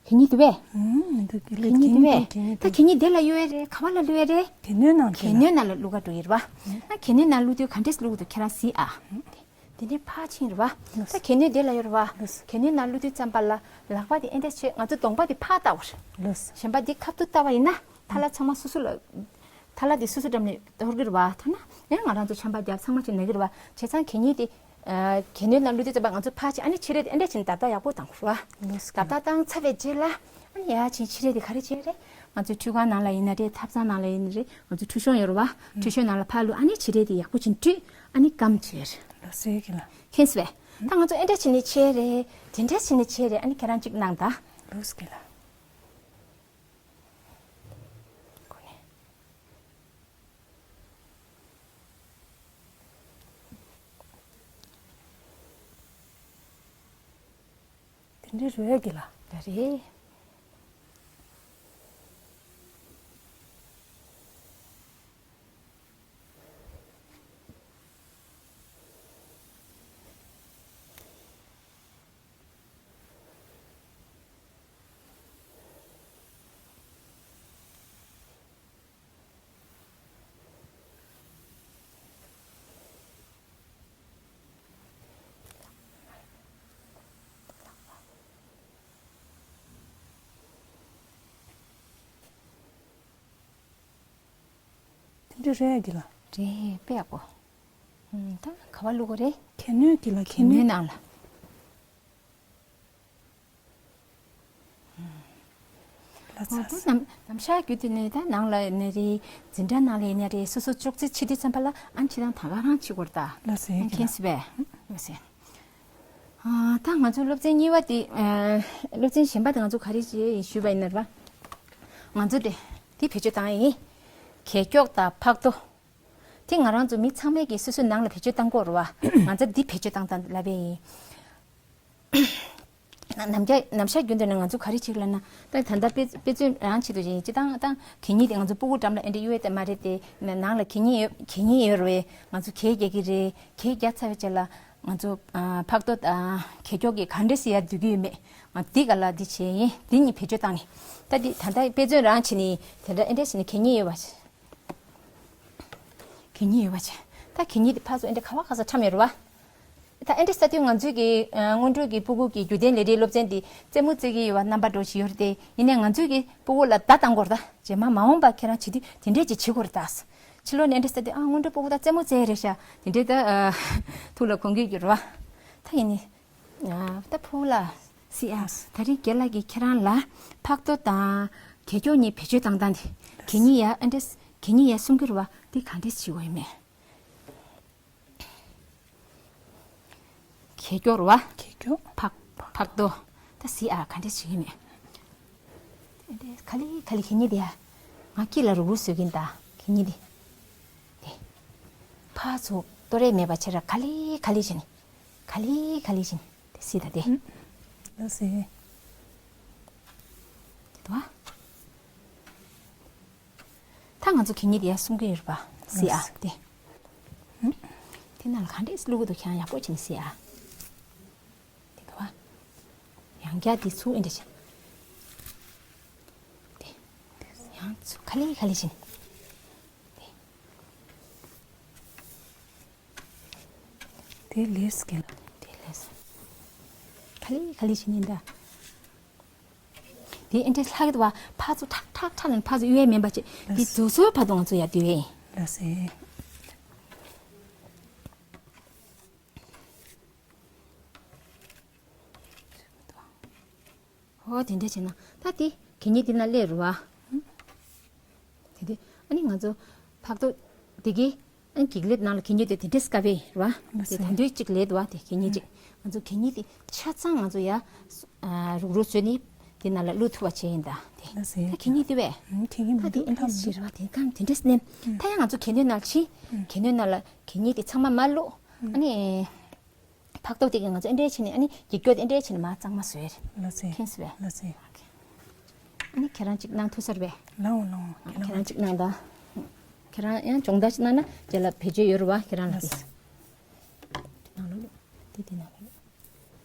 གད་སྙིགས་འདུག་པས། ཨུམ་མི་འདུག་གད་སྙིགས་འདུག་པས། གད་སྙིགས་ད་འདུག་གད་སྙིགས་དེ་ལ་གཡུག་ཡས་རེད། ག་བ་ལ་བླུག་ཡས་རེད། གད་སྙིགས་ནང་། གད་སྙིགས་ནང་ལ་བླུག་ག་འགྲོ་ཡི་རེད་བ། ཨ་གད་སྙིགས་ནང་བླུག་དུས་ག་འདྲས་བླུག་འདུག་ཁྱེད་རང་གཟིགས་ཨ། དེ་ནས་ཕར་ཕྱིན་རེད་བ། ད་གད་སྙིགས་དེ་ལ་ཡོད་རེད་བ། གད་སྙིགས་ནང་བླུག་དུས་ཙམ་པ་ལ་ལག་པ་དེ་ཨེ་འདྲས་བྱས་ང་ཚོ་གདོང་པ་དེ་ཕར་ལྟ་བར། གཞན་པ་དེ་ཁ་ཐུག་ལྟ་བ་ཡིན་ན་ཐ་ལ་ཚང་མ་སོ་སོ་ལ། ཐ་ལ་དེ་སོ་སོ་འགྲམ་ནས་གཏོར་གི་རེད་བ། ཐ་ན་ཡང་ང་རང་ཚོ་ཆམ་པ་བརྒྱབ་ཚང་མ་ཅིག་ན་གི་རེད་བ། བྱས་ཙང་གད་སྙིགས་དེ། གད་སྙིགས་ནང་བླུགས་དུས་ཙམ་པ་ང་ཚོ་ཕར་ཕྱིན་ཨ་ནི་ཕྱི་རས་དེ་ཨེ་འདྲས་བྱས་ནས་ཏག་ཏག་ཡག་པོ་བཏང་དགོས་རེད་བ། ལགས་སོ། ཏག་ཏག་བཏང་ཚར་བའི་རྗེས་ལ་ཨ་ནི་ཡར་ཕྱིན་ཕྱི་རས་དེ་ག་རེ་བྱས་རེད། ང་ཚོའི་ཁྲུས་ཁང་ནང་ལ་ཡིན་ན་རེད། ཐབ་ཚང་ནང་ལ་ཡིན་ན་རེད། ང་ཚོ་ཁྲུས་གཤོང་ཡོད་རེད་བ། ཁྲུས་གཤོང་ནང་ལ་ཕར་བླུགས་ཨ་ནི་ཕྱི་རས་དེ་ཡག་པོ་བྱས་ནས་བཀྲུས་ཨ་ནི་སྐམ་བྱས་རེད། ལགས་སོ་ཡ་གི་ལ། མཁྱེན་སོང་བས། ད་ང་ཚོ་ཨེ་འདྲས་བྱས་ནས་བྱས་རེད། དེ་འདྲས་བྱས་ནས་བྱས་རེད། ཨ་ནི་ཁྱེད་རང་གཅིག་གནང་ད། ལགས་སོ་གི་ལ། དེ་འདྲའི་རོལ་གི་ལ། ད་རེད། དེ་འདྲ་རེད་གི་ལ། རེད་དཔེ་ཡག་པོ། ད་ག་བ་བླུག་གོ་རེད། གད་སྙིགས་གི་ལ་གད་སྙིགས་ནང་ལ། ལ་ཚ། ད་ནམ་ནམ་ཞག་རྒྱུན་དུ་ནས་ད་ནང་ལ་ནས་རེད། འཛིན་གྲྭ་ནང་ལ་ཡིན་ན་རེད། སོ་སོ་ཅོག་ཙེ་ཕྱི་དུས་ཙམ་པ་ལ་ཨ་ནི་ཕྱི་ནང་ད་ག་རང་ཕྱི་དགོས་རེད་ད། ལ་ཚ་ཡིན་གི་ལ། མཁྱེན་སོང་བས། ལ་ཚ། ད་ང་ཚོ་སློབ་ཚན་གཉིས་པ་དེ། སློབ་ཚན་གཞན་པ་དེ་ང་ཚོ་ག་རེ་བྱས་ཞུས་པ་ཡིན་ན་རེད་པ། ང་ཚོ་དེ་དེ་བེད་སྤྱོད་བཏང་ཡ་ཡིན། གད་སྐྱོགས་དང་ཕག་རྡོ། དེ་ང་རང་ཚོ་མི་ཚང་མས་ཀྱིས་སོ་སོའི་ནང་ལ་བེད་སྤྱོད་བཏང་དགོས་རེད་པ། ང་ཚོ་འདི་བེད་སྤྱོད་བཏང་སྟངས་ལབ་པ་ཡིན། ནམ་རྒྱ་ནམ་ཞག་རྒྱུན་དུ་ནས་ང་ཚོ་ག་རེ་བྱེད་ལབ་ན། ད་ད་ལྟ་དཔེ་དཔེ་མཚོན་རང་ཆེད་དུ་བྱེད་ཅི་ཏང་ཏང་གད་སྙིགས་དེ་ང་ཚོ་སྤུ་གུ་འགྲམ་ལ་ཨེ་འདྲ་གཡུག་ཡས་དེ་མ་རེད་དེ། ནང་ལ་གད་སྙིགས་ཡོད་གད་སྙིགས་ཡོད་རེད། ང་ཚོ་གད་རྒྱག་གི་རེད། གད་རྒྱག་ཚར་བའི་རྗེས་ལ་ ང་ཚོ་ཨ་ཕག་ཏོ་དང་གད་སྐྱོག་གི་ག་འདྲས་སེ་ཡར་བསྡུ་གི་ཡོད་མེད། ང་འདི་ག་ལ་འདི་བྱས་ཡིན། འདི་གཉིས་བེད་སྤྱོད་བཏང་ནས། ད་འདི་ད་ལྟ་དཔེ་མཚོན་རང་བྱས་ནས་དེ་འདྲ་ཨེ་འདྲས་བྱས་ནས་གད་སྙིགས་ཡོད་པ། གད་སྙིགས་ཡོད་པ་བྱས། ད་གད་སྙིགས་འདི་ཕར་ཚུར་ཨེ་འདྲས་ག་བ་ག་ས་འཁྱམས་ཡོད་རེད་བ། ད་ཨེ་འདྲས་ས་དུས་ང་ཚོའི་གི་ཨ་སྔོན་འགྲོའི་གི་སྤུ་གུ་གི་རྒྱུན་གཏན་ལས་རིགས་སློབ་ཚན་འདི་རྩེད་མོ་རྩེ་གི་ཡོད་པ་རྣམ་པ་འགྲོ་བཞིན་ཡོད་རེད་དེ། ཡིན་ནའི་ང་ཚོའི་གི་སྤུ་གུ་ལ་བརྡ་བཏང་དགོས་རེད་ད། རྗེས་མ་མ་འོངས་པ་ཁྱེད་རང་བྱེད་དུས་དེ་འདྲས་ཅིག་བྱེད་དགོས་རེད་ད། ཕྱི་ལོགས་ནས་ཨེ་འདྲས་ས་དུས་ཨ་སྔོན་འགྲོའི་སྤུ་གུ་ད་རྩེད་མོ་རྩེ་རེད་ཤག་དེ་འདྲས་ད་ཨ་ཐུགས་ལ་འཁོར་གི་ཡོད་རེད་བ། ད་ཡིན་ནའི། ཨ་ད་ཕུ་བོ་ལགས། སི་ཨ། ད་རིང་རྒན་ལགས་ཀྱིས་ཁྱེད་རང་ལ་ཕག་ཏོ་དང་གད་སྐྱོག་གཉིས་བེད་སྤྱོད་བཏང་སྟངས་དེ། གད་སྙིགས་ཡར་ཨ་འདྲས། གད་སྙིགས་ཡར་སྲུང་གི་རེད་བ། འདི་ག་འདྲས་བྱེད་དགོས་ཡོད་མེད། གད་སྐྱོག་རེད་བ། གད་སྐྱོག་ཕག་ཕག་ཏོ། ད་སི་ཨ་ག་འདྲས་བྱེད་ཀྱི་མེད། ཨ་འདྲས་ག་ལེ་ག་ལེ་གད་སྙིགས་དེ་ཡ། ང་སྐེ་ལ་རུག་རུག་བཟོས་ཀྱིན་ད་གད་སྙིགས་དེ། དེ། ཕར་ཚུར་གཏོར་ཡས་མེད་པ་བྱས་ར་ག་ལེ་ག་ལེ་བྱས་ནས། ག་ལེ་ག་ལེ་བྱས་ནས་དེ་སི་ད་དེ། ལགས་སེ། དེ་དོ། ད་ང་ཚོ་གད་སྙིགས་དེ་ཡར་སྲུང་གི་ཡོད་རེད་པ། སི་ཨ་ལགས་སེ། དེ། དེ་ནང་ལ་ག་འདྲས་བླུག་གི་འདུག་ཁྱེད་རང་ཡག་པོ་བྱས་ནས་སི་ཨ། དེ་དོ། ཡང་བསྐྱར་དེ་ཚུར་ཨེ་འདྲ་བྱས། དེ། ཡང་ཚུར་ག་ལེ་ག་ལེ་བྱས་ནས། དེ། དེ་ལས་ཀྱི་ལ། དེ་ལས། ག་ལེ་ག་ལེ་བྱས་ནས་འདྲ། དེ་ཨེ་འདྲས་ལྷག་གི་འདུག་བ། ཕར་ཚུར་ཁྲག་ཁྲག་ཁྲག་ལ་ཕར་ཚུར་གཡུག་ཡས་མིན་པ་བྱས། དེ་རྫོགས་སོའི་བར་དུ་ང་ཚོ་ཡར་བསྡུ་ཡས་ཡིན། ལགས་སེ། ཨོ་དེ་འདྲ་བྱས་ན་ད་དེ་གད་སྙིགས་དེ་ན་སླེབས་རེད་བ། དེ་དེ་ཨ་ནི་ང་ཚོ་ཕག་ཏོ་དེ་གི་ཨ་ནི་གད་སྙིགས་ནང་ལ་གད་སྙིགས་དེ་དེ་འདྲས་དཀའ་བས་རེད་བ། དེ་ད་དུང་གཅིག་སླེབས་འདུག་བ། དེ་གད་སྙིགས་གཅིག་ང་ཚོ་གད་སྙིགས་དེ་ཆ་ཚང་ང་ཚོ་ཡ་ཨ་རུག་རུག་བཟོས་ནས་དེ་ནང་ལ་བླུག་ཐུབ་པ་བྱས་ཡིན་ད། དེ་ད་གད་སྙིགས་དེ་བས་ད་དེ་ཨེ་འདྲས་ཞིག་རེད་བ། དེ་གང་དེ་འདྲས་ནས་ད་ཡང་ང་ཚོ་གད་སྙིགས་ནང་ཕྱིན། གད་སྙིགས་ནང་ལ་གད་སྙིགས་དེ་ཚང་མ་མར་བླུག་ཨ་ནི། ཕག་ཏོ་དེ་གིས་ང་ཚོ་ཨེ་འདྲས་བྱས་ནས་ཨ་ནི་གད་སྐྱོག་དེ་ཨེ་འདྲས་བྱས་ནས་མར་གཙང་མ་བཟོས་རེད། ལགས་སེ། མཁྱེན་སོང་བས། ལགས་སེ། ཨ་ནི་ཁྱེད་རང་གཅིག་གནང་ཐུབ་ས་རེད་པས། ལའོ་ལའོ། ཁྱེད་རང་གཅིག་གནང་དང་། ཁྱེད་རང་ཡང་སྦྱོང་བརྡར་ཅིག་གནང་ན་རྗེས་ལ་བེད་སྤྱོད་ཡོད་རེད་བ། ཁྱེད་རང་ལ་དེ། ལགས་སེ། དེ་ནང་ལ་བླུགས། དེ་དེ་ནང་ལ་བླུགས།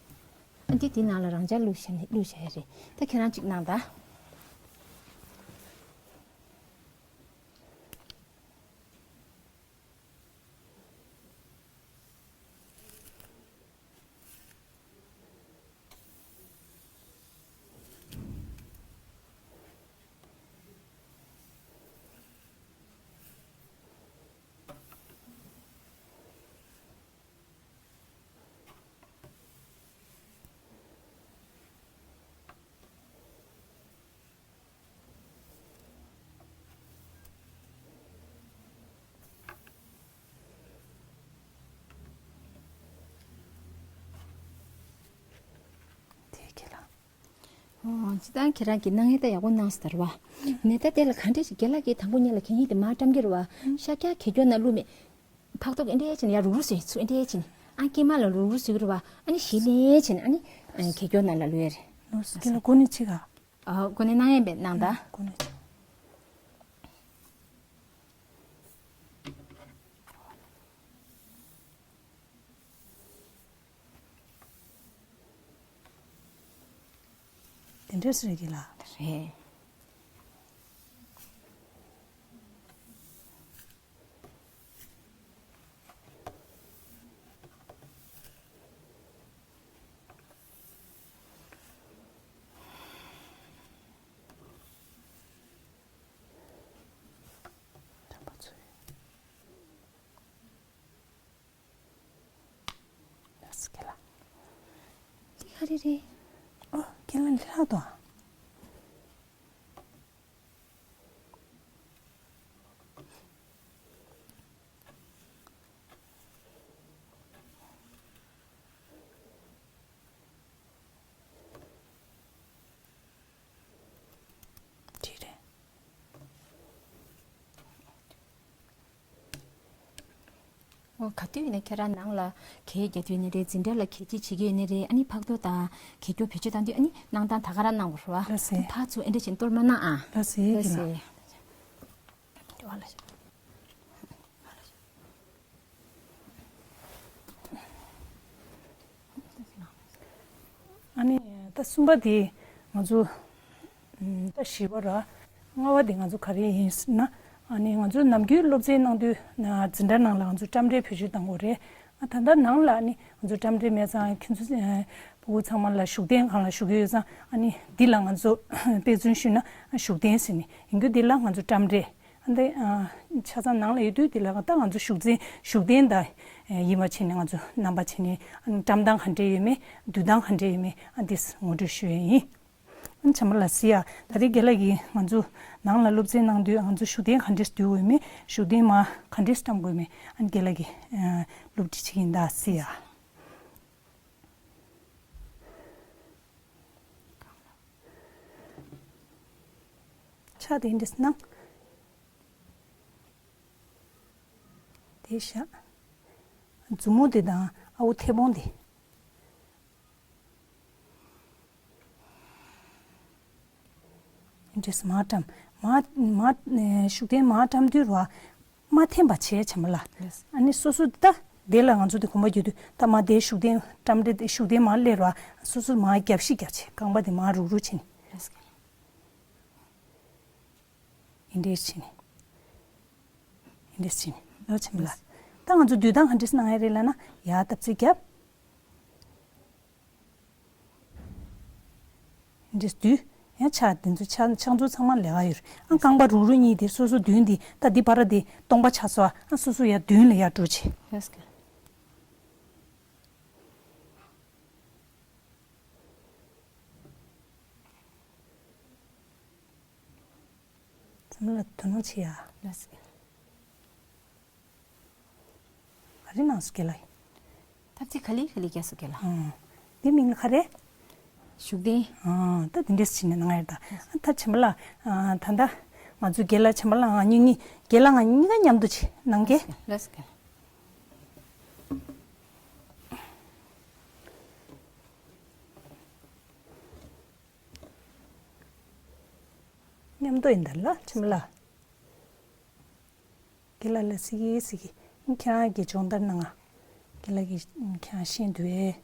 ཨ་འདི་དེ་ནང་ལ་རང་འཇགས་བླུགས་བཞག་ནས་བླུགས་བཞག་ཡ་རེད། ད་ཁྱེད་རང་གཅིག་གནང་དང་། དེ་ཁྱེད་ལ། ཨོ། སྤྱིར་བཏང་ཁྱེད་རང་གིས་གནང་ཡས་ད་ཡག་པོ་གནང་སོང་ད་རེད་བ། ནས་ད་དེ་ལ་ག་འདྲས་ཤིག་རྒན་ལགས་ཀྱིས་དང་པོ་ཉིད་ལ་གད་སྙིགས་དེ་མར་བཀྲམ་གྱི་རེད་བ། ཤར་རྒྱག་གད་སྐྱོག་ནང་བླུགས་མེད། ཕག་ཏོ་གི་འདྲས་བྱས་ནས་ཡར་རུག་རུག་བཟོས་ཚུར་འདྲས་བྱས་ནས་ཨ་སྐྱེས་མ་ལ་རུག་རུག་བཟོས་ཀྱི་རེད་བ། ཨ་ནི་གཞི་ནས་བྱས་ནས་ཨ་ནི་གད་སྐྱོག་ནང་ལ་བླུགས་ཡས་རེད། ལོ་སི་ཀི་ལ་གོ་ནི་ཆི་ག་ཨ་གོ་ནི་གནང་ཡས་པས་གནང་ད། གོ་ནི་ཆི། དེ་འདྲས་རེད་ཀྱི་ལ། རེད། ལགས་སོ་ཁྱེད་ལ། འདི་ག་རེ་རེད། ཨོ་ཁྱེད་ལ་འདི་ལྷག་ཏུ། འགྲིག་རེད། ཨོ་ག་དུས་ཡིན་ན་ཁྱེད་རང་ནང་ལ་གད་རྒྱག་དུས་ཡིན་ནི་རེད། འཛིན་གྲྭ་ལ་གད་ཕྱིས་བྱེད་ཀྱི་ཡོད་ནི་རེད། ཨ་ནི་ཕག་ཏོ་དང་གད་སྐྱོག་བེད་སྤྱོད་བཏང་དུས་ཨ་ནི་གནང་སྟངས་ད་ག་རང་གནང་དགོས་རེད་བ། ལགས་སེ། ཕར་ཚུར་ཨེ་འདྲ་བྱས་གཏོར་མ་གནང་ཨ། ལགས་སེ། ལགས་སེ། ཨ་ལ། ཨ་ནི་ད་གསུམ་པ་དེ་ང་ཚོ་ཨམ་ད་བཞི་པ་ར། ལྔ་པ་དེ་ང་ཚོ་ག་རེ་ཡིན་ཟེར་ན། ཨ་ནི་ང་ཚོ་ནམ་རྒྱུན་སློབ་ཚན་གནང་དུས་ན་འཛིན་གྲྭ་ནང་ལ་ང་ཚོ་འགྲེམས་སྤེལ་བེད་སྤྱོད་གཏང་དགོས་རེད། ཨ་ད་ལྟ་ནང་ལ་ནི་ང་ཚོ་འགྲེམས་སྤེལ་མེད་ཙང་ཁྱོད་ཚོ་ཨ་ཕྲུ་གུ་ཚང་མ་ལ་བཞུགས་གདན་སྒང་ལ་བཞུགས་ཀྱི་ཡོད་ཙང་། ཨ་ནི་འདི་ལ་ང་ཚོ་དཔེ་མཚོན་ཞུས་ན་བཞུགས་གདན་ཟེར་ནི་ཡིན་རྒྱུ། འདི་ལ་ང་ཚོ་འགྲེམས་སྤེལ། ཨ་འདི་ཨ་ཆ་ཚང་ནང་ལ་ཡོད་དུས་འདི་ལ་ད་ང་ཚོ་བཞུགས་གདན་བཞུགས་གདན་དང་ཡིན་པ་བྱས་ནས་ང་ཚོ་རྣམ་པ་བྱས་ནས་ཨ་ནི་བཀྲམ་སྟངས་ག་འདྲས་ཡོད་མེད། སྡོད་སྟངས་ག་འདྲས་ཡོད་མེད། ཨ་འདི་ངོ་སྤྲོད་ཞུ་ཡས་ཡིན། ཨ་ནི་བྱམས་པ་ལགས་གཟིགས་ཡ། ད་རེས་རྒན་ལགས་ཀྱིས་ང་ཚོ་ནང་ལ་སློབ་ཚན་གནང་དུས་ང་ཚོ་བཞུགས་གདན་ག་འདྲས་སྡོད་དགོས་མེད། བཞུགས་གདན་མར་ག་འདྲས་བཀྲམ་དགོས་མེད། ཨ་ནི་རྒན་ལགས་ཀྱིས་ཨ་སློབ་ཁྲིད་བྱེད་ཀྱི་ཡིན་ད་གཟིགས་ཡ། ཕྱག་དེ་འདྲས་གནང་། དེ་བཞག་མཛུབ་མོ་དེ་དང་ཨ་འོ་མཐེ་བོང་དེ། འདྲས་མར་བཀྲམ། མར་མར་ཨེ་བཞུགས་གདན་མར་བཀྲམ་དུས་ར། མ་འཐེན་པ་བྱས་བྱམས་པ་ལགས། ལགས། ཨ་ནི་སོ་སོ་ད་དེ་ལ་ང་ཚོ་དེ་གོམ་པ་རྒྱུད་དུས་ད་མ་དེ་བཞུགས་གདན་བཀྲམ་རེད། བཞུགས་གདན་མར་སླེབས་ར། སོ་སོ་མར་རྒྱབ་ཤིག་རྒྱབ་བྱས་རྐང་པ་དེ་མར་རུག་རུག་བྱས་ནས། ལགས། ཡིན་འདྲས་བྱས་ནས། ཡིན་འདྲས་བྱས་ནས་ལོ་ཆེན་པོ་ལགས། ད་ང་ཚོ་སྡོད་སྟངས་ག་འདྲས་གནང་ཡ་རེད་ལབ་ན། ཡར་སྟབས་རྩེ་རྒྱབ། འདྲེས་དུས། ཡང་ཕྱག་དེ་ཚོ་ཕྱག་ཕྱག་མཛུབ་ཚང་མ་ལས་ཀ་ཡོད་རེད། ཨ་རྐང་པ་རུག་རུག་གཉིས་དེ་སོ་སོ་མདུན་དེ་ད་འདི་བར་དེ་སྟོང་པ་ཆགས་སོང་། ཨ་སོ་སོ་ཡར་མདུན་ལ་ཡར་འགྲོ་བྱེད། ལགས་སོ། ཚང་མ་ལ་དོ་སྣང་བྱེད་ཡ། ལགས་སོ། ག་རེ་གནང་སོང་རྒན་ལགས། ཐབས་ཚིག་ག་ལེ་ག་ལེ་རྒྱག་སོང་རྒན་ལགས། ཨང་། འདི་མིང་ལ་ག་རེ། བཞུགས་གདན། ཨང་། ད་འདི་འདྲས་བྱས་ནས་གནང་ཡ་ད། ད་བྱམས་པ་ལགས། ཨ་ད་ད་ང་ཚོ་རྒན་ལགས་བྱམས་པ་ལགས་ང་གཉིས་གཉིས་རྒན་ལགས་ང་གཉིས་ཀ་མཉམ་དུ་བྱེད་གནང་གི། ལགས་སོ། མཉམ་དུ་ཡིན་ད་ལ་བྱམས་པ་ལགས། རྒན་ལགས་ལ་གཟིགས་གི་གཟིགས་གི། ཁྱེད་རང་གི་སྦྱོང་བརྡར་གནང་ང་། རྒན་ལགས་ཀྱིས་ཁྱེད་རང་ཤེས་འདུག་ཨེ།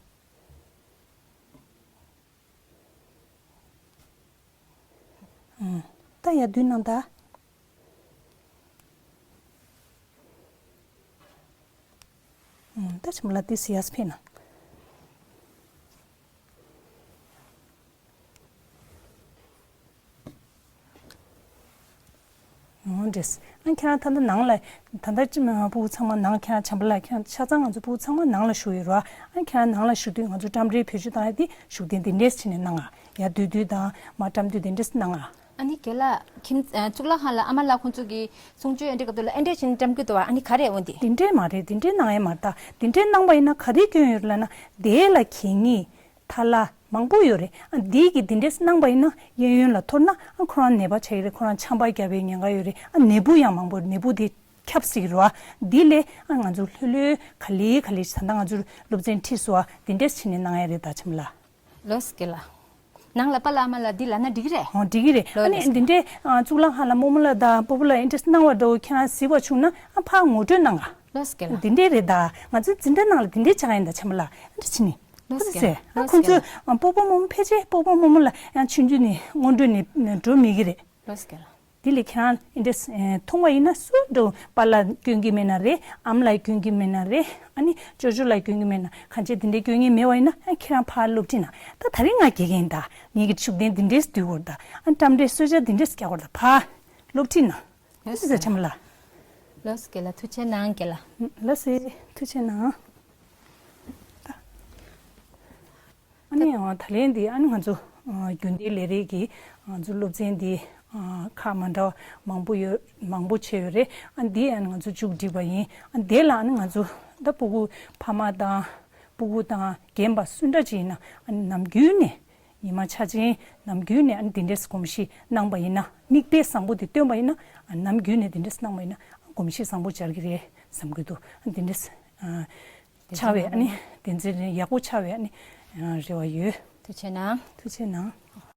ཨང་། ད་ཡར་མདུན་གནང་ད། ཨང་། ད་བྱམས་པ་ལགས་དེ་ཟི་ཡར་ཕེབས་གནང་། འོ་འདྲས། ཨ་ཁྱེད་རང་ད་ལྟ་ནང་ལ། ད་ལྟ་ཅི་མ་ཕྲུ་གུ་ཚང་མ་ནང་ཁྱེད་རང་བྱམས་པ་ལགས་ཁྱེད་རང་ཆ་ཚང་ང་ཚོ་ཕྲུ་གུ་ཚང་མ་ནང་ལ་བཞུགས་ཡོད་རེད་བ། ཨ་ཁྱེད་རང་ནང་ལ་བཞུགས་དུས་ང་ཚོ་འགྲེམས་སྤེལ་བེད་སྤྱོད་བཏང་ཡ་དེ་བཞུགས་གདན་འདི་འདྲས་བྱས་ནས་གནང་ང་། ཡར་སྡོད་དུས་དང་མར་བཀྲམ་དུས་དེ་འདྲས་གནང་ང་། ཨ་ནི་རྒན་ལགས་ཁྱིམ་ཨ་གཙུག་ལག་ཁང་ལ་ཨ་མ་ལགས་ཁོང་ཚོ་གི་གསུང་ཆོས་ཨེ་འདྲས་སྐབས་དུས་ལ་ཨེ་འདྲས་བྱས་ནས་བཀྲམ་གི་འདུག་བ། ཨ་ནི་ག་རེ་འོ་འདི། དེ་འདྲས་མ་རེད། དེ་འདྲས་གནང་ཡ་མ་རེད་ད། དེ་འདྲས་གནང་པ་ཡིན་ན་ག་རེ་སྐྱོན་ཡོད་རེད་ལབ་ན། དེ་ལ་གད་སྙིགས། ཐལ་བ་མང་པོ་ཡོད་རེད། ཨ་འདི་གི་འདི་འདྲས་གནང་པ་ཡིན་ན་གཡས་གཡོན་ལ་འཐོར་ན་ཨ་ཁོ་རང་ནད་པ་ཆགས་ཀྱི་རེད། ཁོ་རང་ཆམ་པ་བརྒྱབ་པའི་ཉེན་ཁ་ཡོད་རེད། ཨ་ནད་འབུ་ཡང་མང་པོ་ནད་འབུ་དེ་ཁྱབ་སྲིད་ཀྱི་རེད་བ། འདི་ལས་ཨ་ང་ཚོ་ལྷོད་ལྷོད་ག་ལེ་ག་ལེ་ད་ལྟ་ང་ཚོ་སློབ་ཚན་ཁྲིད་སོ་བ་འདི་འདྲས་བྱས་ནས་གནང་ཡ་རེད་ད་བྱམས་ལ། ལོས་ཀེ་ལ། ནང་ལ་པཱ་ལགས་ཨ་མ་ལགས་འདི་ལབ་ན་འགྲིག་གི་རེད། ཨོ་འགྲིག་གི་རེད། ལོས་ཨ་ནི་ལོས་འདི་འདྲས་ཨ་གཙུག་ལག་ཁང་ལ་རྨོ་མོ་ལགས་དང་སྤོ་བོ་ལགས་འདི་འདྲས་གནང་བ་འདྲ་བོ་ཁྱེད་རང་གཟིགས་པ་བྱུང་ན་ཨ་ཕར་ངོ་སྤྲོད་གནང་ང་། ལོས་ཀེ་ལ། འདི་འདྲས་རེད་ད། ང་ཚོའི་འཛིན་གྲྭ་ནང་ལ་འདི་འདྲས་བྱ་ཡིན་ད་བྱམས་ལ་འདི་འདྲས་བྱས་ནས། ལོས་ཀེ་ལ། ཟེར། ཨ་ལོས་ཁོང་ཀེ་ཚོས་ལ། ཨ་སྤོ་བོ་རྨོ་མོ་ཕལ་ཆེར་སྤོ་བོ་རྨོ་མོ་ལ་ཡང་ཆུང་ཆུང་ནས་སྔོན་འགྲོ་ནས་འགྲོ་མེད་ཀྱི་རེད། ལོས་ཀེ་ལ། དེ་ལས་ཁྱེད་རང་འདི་འདྲས་མཐོང་བ་ཡིན་ན་སུ་འགྲོ་པཱ་ལགས་སྐྱོན་གྱི་མེད་ན་རེད། ཨ་མ་ལགས་སྐྱོན་གྱི་མེད་ན་རེད། ཨ་ནི་ཅོ་ཅོ་ལགས་སྐྱོན་གྱི་མེད་ན་གང་བྱས་དེ་འདྲས་སྐྱོན་གྱི་མེད་པ་ཡིན་ན་ཨ་ཁྱེད་རང་ཕར་སློབ་ཁྲིད་ན། ད་ད་རིང་ང་དགེ་རྒན་ད་ངེད་ཀྱི་བཞུགས་གདན་འདི་འདྲས་སྡོད་དགོས་རེད་ད། ཨ་འགྲེམས་སྤེལ་གསོལ་ཇ་འདི་འདྲས་རྒྱག་དགོས་རེད་ད། ཕར་སློབ་ཁྲིད་ན། ལོས་ཟེར་ཀེ་ལ། བྱམས་ལ། ལོས་ཀེ་ལ། ཐུགས་རྗེ་གནང་ཀེ་ལ། ལོས་ཟེར་ཐུགས་རྗེ་གནང་། ཨ་ནི་ད་ལན་འདི་ཨ་ནི་ང་ཚོ་རྒྱུན་ལྡན་ལས་རིགས་ཀྱི་ང་ཚོ་སློབ་ཚན་འདི་ཁག་མ་འདྲ་བ་མང་པོ་ཡོད། མང་པོ་བྱས་ཡོད་རེད། ཨ་འདི་ཨ་ནི་ང་ཚོ་མཇུག་སྒྲིལ་བ་ཡིན། ཨ་འདི་ལ་ཨ་ནི་ང་ཚོ་ད་སྤུ་གུ་ཕ་མ་དང་སྤུ་གུ་དང་རྒན་པ་སུ་འདྲ་ཅིག་ཡིན་ན་ཨ་ནི་ནམ་རྒྱུན་ནས་ཉི་མ་ཆ་ཆེན་ནམ་རྒྱུན་ནས་ཨ་ནི་འདི་འདྲས་གོམས་གཤིས་གནང་པ་ཡིན་ན། མིག་དཔེ་བཟང་པོ་འདི་སྟོན་པ་ཡིན་ན། ཨ་ནམ་རྒྱུན་ནས་འདི་འདྲས་གནང་པ་ཡིན་ན་གོམས་གཤིས་བཟང་པོ་སྦྱར་གི་རེད་བསམ་གི་འདུག་ཨ་འདི་འདྲས་ཨ། ཆགས་པའི་ཨ་ནི་བདེན་འཛིན་ཡག་པོ་ཆགས་པའི་ཨ་ནི་རེ་བ་ཡོད། ཐུགས་རྗེ་གནང་། ཐུགས་རྗེ་གནང་།